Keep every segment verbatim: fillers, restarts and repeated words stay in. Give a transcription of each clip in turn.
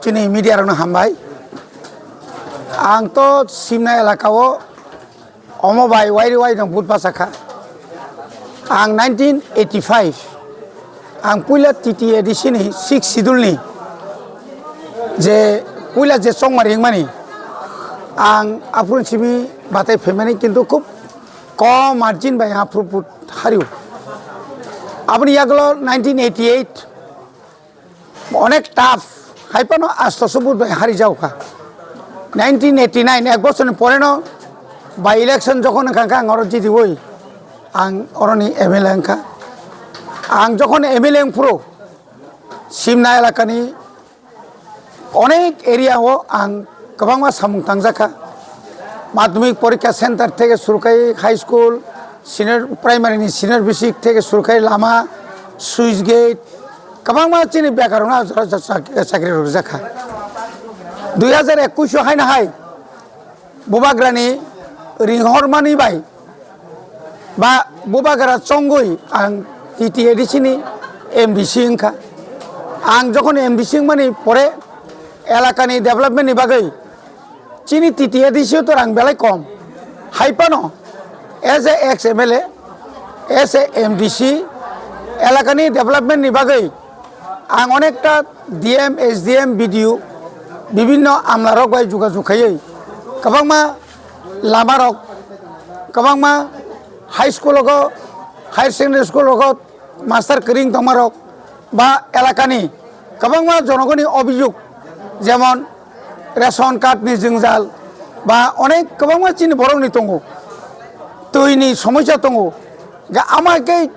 Chini media rokno hambai. Ang to Simna elaka o omo bai wairi wai no vote bachakha. Ang nineteen eighty-five, ang puila T T A D C ni sixth schedule ni je puila je chongmari wngmani, ang aphuru simi batai phaimani, kintu khub kom margin bai aphuru vote hario. Aboni yagulo nineteen eighty-eight onek tough, hai phano astoso vote bai hari jaokha. Nineteen eighty-nine, ek bochorni poreno by election jokhon wngkha, ang oro jidiwi ang oroni M L A wngkha. Ang jokhon M L A wngphuru Simna elakani onek area o ang kwbangma samung tangjakha. Madhyamik porikha center theke suru khai high school, senior primary ni senior basic theke suru khai lama, switch gate, kwbangma chini bekarokno ah jora chak-, chakri rwjakha. Dui hajar ekush o haino hai Bubagrani ringhormani bai ba Bubagra chongwi ang T T A D C ni M D C wngkha. Ang jokhon M D C wngmani pore elakani development ni bagwi chini T T A D C o to rang belai kom. Hai phano as a ex M L A, as a M D C, elakani development ni bagwi ang onekta D M, S D M, B D O, bibinno amlarok bai jogajog khaiwi kwbangma lamarok, kwbangma high school rogo, higher secondary school rogo master kwrwi tongmarok ba elakani kwbangma jonogoni obijog, jemon ration card ni jwngjal ba onek kwbangma chini borokni tongo, twi ni somosya tongo, ga ama khe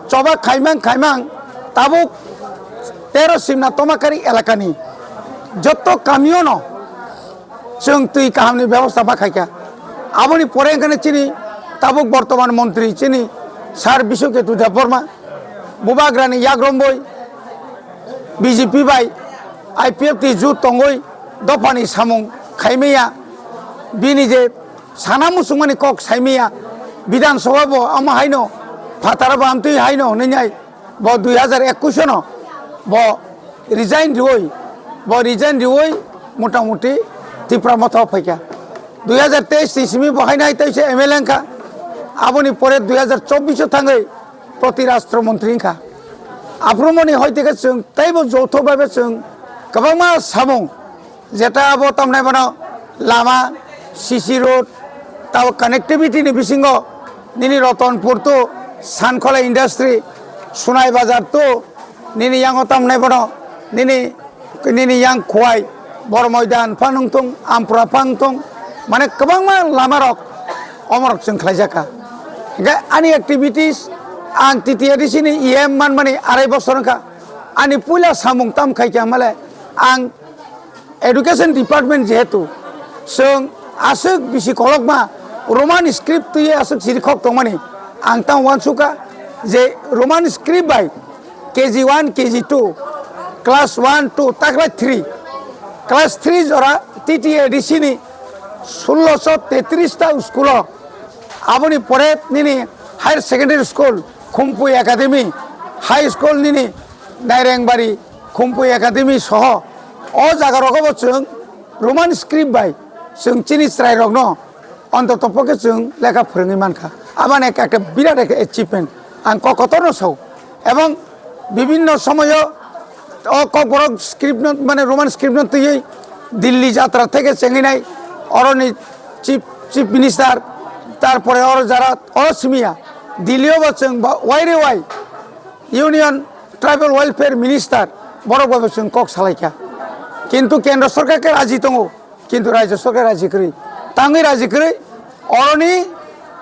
choba khaimang khaimang tabuk tero Simna Tomakari elakani jotto kamiono chwng twi kahamni bebosta ma khaikha. Aboni pore wngkhane chini tabuk bortoman montri chini Sir Biswaketu Debbarma, Bubagrani yagromboi B J P bai I P F T jut tongwi dophani samung khaimaya, bini je sana muchungmani kok saimaya, Bidhan Sabha bo omo haino phataro bo amtwi haino hwnwi nai. Bo dui hajar ekush no bo resign riwi, bo resign riwi motamuti Tipra Motha o phaikha. Dui hajar teis ni simi bo haino hai teisa M L A wngkha. Aboni pore dui hajar chobbish o thangwi proti rashtra montri wngkha. Aphuru moni hoi theke chwng teibo jothok bhabe chwng kwbangma samung Jeta abo tamnai bono lama, C C road, tabo connectivity ni bisingo nini Ratanpur to Sankhola industry, Sunai Bazar to nini yango tamnai bono nini, nini yang Khowai, Bor Moidan phang wngthung, Ampura phang wngthung, mane kwbangma lama rok omorok chwng khlaijakha. Hingke ani activities ang T T A D C ni E M manmani arai bosor wngkha. Ani puila samung tam khaikha male ang Education Department jehetu chwng aswk bisi kolokma Roman script twiwi aswk siri khok tongmani, ang tamo uansukha je Roman script bai K G one, K G two, class one, two, ta class three, class three jora T T A D C ni sulloso tetris ta school o, aboni pore nini higher secondary school Khumpui Academy, high school nini Nairengbari Khumpui Academy soho o jaga rogo bo chwng Roman script bai chwng chini chwrai rokno ontoto pokhe chwng lekha phwrwngwi mankha. Abani ekta, ekta birat ekta achievement ang kok kotorno sao. Ebong bibinno somoyo o Kokborok script no, mane Roman script no twiwi Delhi jatra theke chengwi nai oroni chief, chief minister, tarpore oro jara oro simiya Delhi o bo chwng ba waire wai Union Tribal Welfare Minister borok bai bo chwng kok salaikha. Kintu Kendra Sorkar khe raji tongo, kintu Rajya Sorkar raji kwrwi. Tangwi raji kwrwi, oroni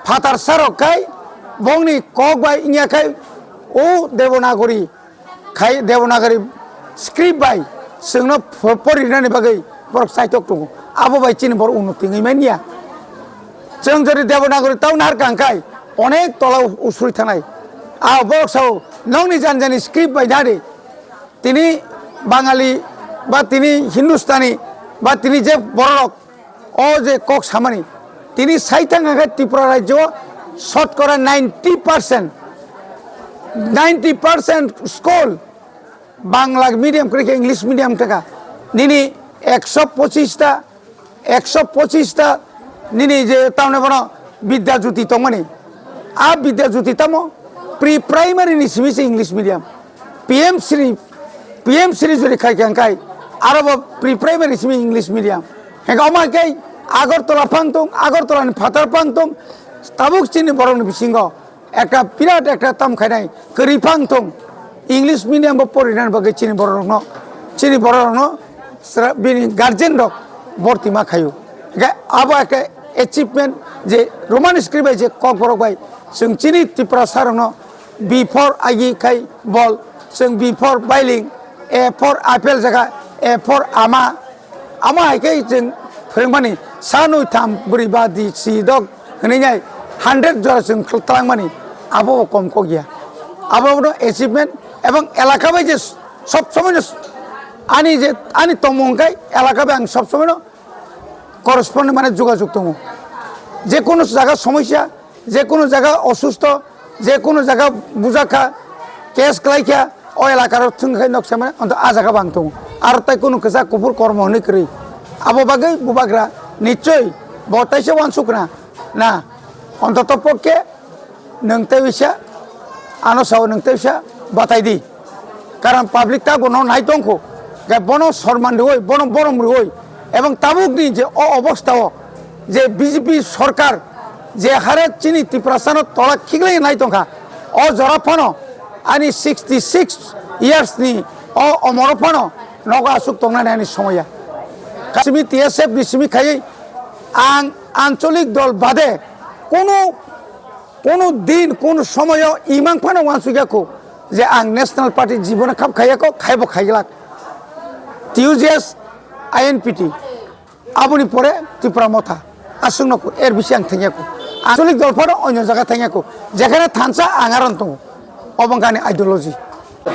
phatar sarok khai bongni kok bai wngya khai o Devanagari khai Devanagari script bai chwngno pho-, porinani bagwi borok chaitok tongo. Abo bai chini borok unnoti wngwi manya. Chwng jodi Devanagari tao nahar kang khai onek tola u-, usuri thanai. A borok sao nokni jani jani script bai nadi. Tini Bangali ba tini Hindustani ba tini je borok o je kok samani tini saithang khe Tripura rajyo shotkora ninety percent, ninety percent school Bangla medium kwrwi khe English medium thaka. Nini ekso pochista, ekso pochista nini je tamne bono Vidya Jyoti tongmani. A Vidya Jyoti tamo pre primary ni simi se English medium. P M Shri, P M Shri jori khai khe angkai aro bo pre primary simi English medium. Hengka omo hai khe Agartala phang tong, Agartala ni phatar phang tong, tabuk chini borok ni bisingo ekta birat ekta tam khainai kwrwi phang tong. English medium bo porinani bagwi chini borok rokno, chini borok rokno sra-, bini guardian rok borti ma khaio. Hingke abo ekta achievement je Roman script bai je kokborok bai chwng chini Tiprasa rokno B for agi khai bol, chwng B for bailing, A for apple jaga, A for ama, ama hai khe chwng phwrwngmani sanwi tham bwrwi ba di si dok hwnwi nai hundred jora chwng twlangmani abo bo kom kok ya. Abo no achievement ebong elaka bai je sob somoi no ani je ani tongmung kai elaka bai ang sob somoi no correspond mane jogajog tongo. Je kono jaga somosya, je kono jaga osusto, je kono jaga bujakha, case klaikha, o elakaro thwngkhai nok semane onto a jaga bang tongo. Aro tai kono kisa kuphur kormo hwnwi kwrwi. Abo bagwi bubagra nichoi bo taisa wansukna na ontoto pokke nwng tei bisa ano sao nwng tei bisa batai di. Karon public ta bono nai tongkho, ga bono sorman rwoi, bono borom rwoi, ebong tabuk ni je o obostha o je B J P sorkar je hare chini Tiprasa no tola khiklai nai tongkha, o jora phano ani sixty six years ni o omoro phano nogo asuk tongnani ani somoya. Kasimi T S F ni simi khaiwi ang ancholik dol bade kono Kono din, kono somoyo imang phano wansukya kho je ang National Party jibono khap khaiya kho, khaibo khaiglak. T U J S, I N P T, aboni pore Tipra Motha, aswkno kho, er bisi ang thangya kho. Ancholik dol phano onyo jaga thangya kho, jekhane thansa ang aron tongo, obo wngkha ani ideology.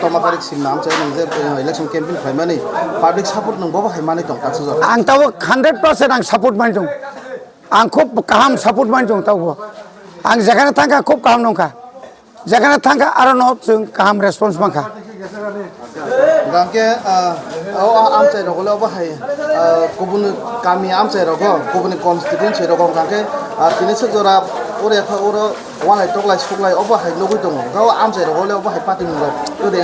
Toma tarik simna amchai nang je election campaign khlaimani public support nang bobo hai manwi tong kaisa jora. Ang tabuk hundred percent ang support mani tong. Ang khub kaham support mani tong tabuk. Ang jekhane thangkha khub kaham nongkha. Jekhane thangkha aro no chwng kaham response mankha. Gangke, ah, o, ah, amchai rogo le obo hai, ah, kubun kami amchai rogo, kubun constituency rogo gangke, ah, tini se jora ore kha oro walai toklai suklai obo hai nugui tongo. Gao amchai rogo le obo hai party ni rok.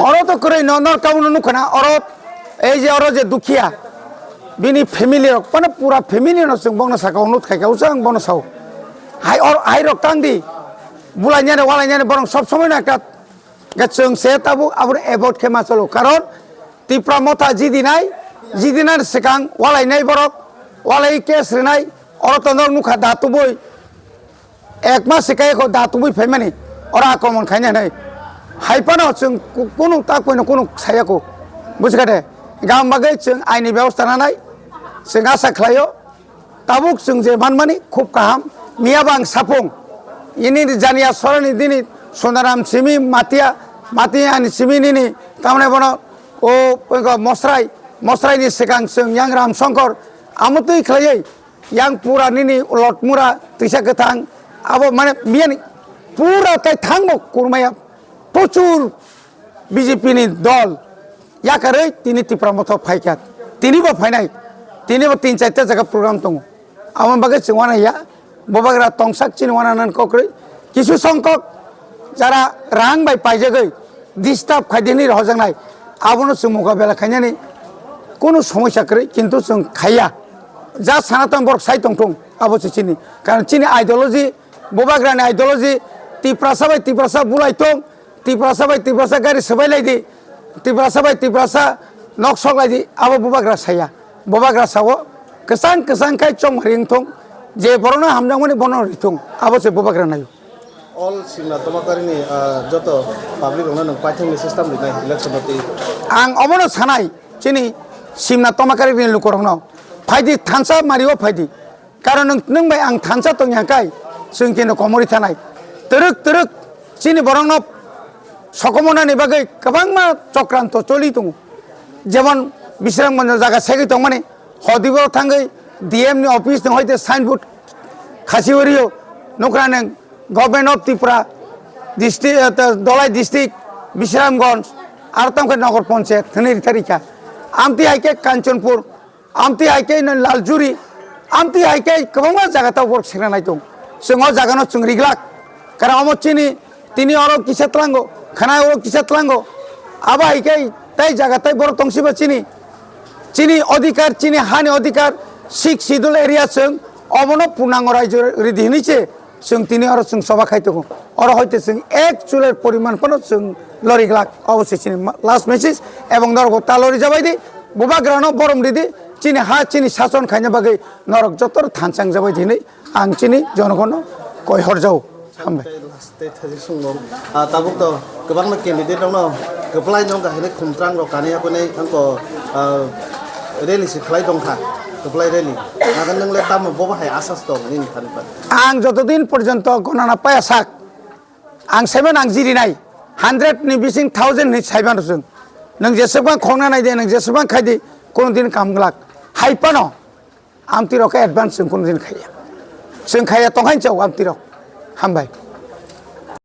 Oro to kwrwi no, nor kabuno nukhana, oro ei je oro je dukhiya, bini family rok, mane pura family no chwng bongno saka, onut khaika, usa ang bono sao. Hai or, hai rok tang di, bulai nyane, walai nyane, borong sob somoi no ekta, ga chwng se tabuk, abur avoid khe ma chalo. Karon, Tipra Motha jidi nai, jidi nai swkang, walai nai borok, walai case rinai, oro to nok nukha da tubui. Ek mas se kaya ko da tubui phaimani, oro akromon khaina hinwi. Hai phano chwng ku-, kunu tak poino kunu saya ko. Bujikha de? Gam bagwi chwng aini bebosta nanai, chwng asa khlaio. Tabuk chwng je manmani khub kaham. Miya bang sapung. Ini di janiya sorani dini Sonaram simi Matia, Matia ni simi nini tamne bono o pengko Mosrai, Mosrai ni swkang chwng yang Ram Songkor amotwi khlaiwi. Yang pura nini lotmura twisa kwthang abo mane miyani pura tai thangbo kurmaya prochur B J P ni dol yakarwi tini Tipra Motha phaikha, tini bo phainai, tini bo tin charta jaga program tongo. Amo bagwi chwng wana ya bobagra tongsak chini wana nan kokrwi kisu songkok jara rang bai paijagwi disturb khaidi hinwi rohojaknai, abono chwng mokabela khainani kunu somosya kwrwi, kintu chwng khaiya. Ja sana tong borok sai tongthung, abo se chini. Karon chini ideology, bubagrani ideology, Tiprasa bai Tiprasa bulai tong, Tiprasa bai Tiprasa gari swbai lai di, Tiprasa bai Tiprasa nok sok lai di, abo bubagra saya. Bubagra sao, kwchang kwchang khai chongmari wngthung, je borokno hamjakmani bono rithung, abo se bubagra naio. All Simna Tomakarini, ah, joto public rokno nwng paithakni system rinai election o twi. Ang obono sanai, chini Simna Tomakarini lukurokno, phaidi thansa mario phaidi. Karon nwng, nwng bai ang thansa tongya kai, chwng keno komori thanai. Twrwk twrwk chini borokno sokomonani bagwi kwbangma chokranto choli tongo. Jemon Bisramganjo jaga segwi tongmani, hodibo thangwi D M ni office ni hoite signboard khasi orio nukra nwng Government of Tripura district, eh, ta-, Dholai district, Bisramganj, aro tamo khe Nogor Panchayat hwnwi ritharikha. Amtwi hai khe Kanchanpur, amtwi hai khe no Laljuri, amtwi hai khe kwbangma jaga ta borok sengna nai tongo. Chwng o jaga no chwng riglak. Karon omo chini, tini oro kisa tlango, khana oro kisa tlango. Abo hai khe tai jaga tai borok tongsiba chini. Chini odhikar, chini hani odhikar, Sixth Schedule area chwng obono purnango raijyo ridi hinwi se chwng tini oro chwng choba khai tongo. Oro hoite chwng ek chuler poriman phano chwng lori glak. Obo se chini ma-, last message. Ebong norokbo ta lori jabai di, bubagrano borom ridi, chini ha, chini sason khaina bagwi norok joto thanchang jabai di hinwi ang chini jonogono koi horjao. Hambai. Tei last tei thajik songno, ah, tabuk to kwbangma candidate rokno kwplai no kahini khumtrang rok kani yakuni angko, ah, rally se khlai tongkha, kwplai rally. Naga nwngle tamo bobo hai asas tong nini thani pa? Ang jotodin porjonto gonana paya sak, ang saiman ang jirinai, hundred ni bising thousand ni saiman rwchwng. Nwng jeswkma khongna naide, nwng jeswkma khaidi, kono din kam glak. Hai pano, amtwi rok khe advance chwng kono din khaiya. Chwng khaiya tongkhain chao amtwi rok. Hambai.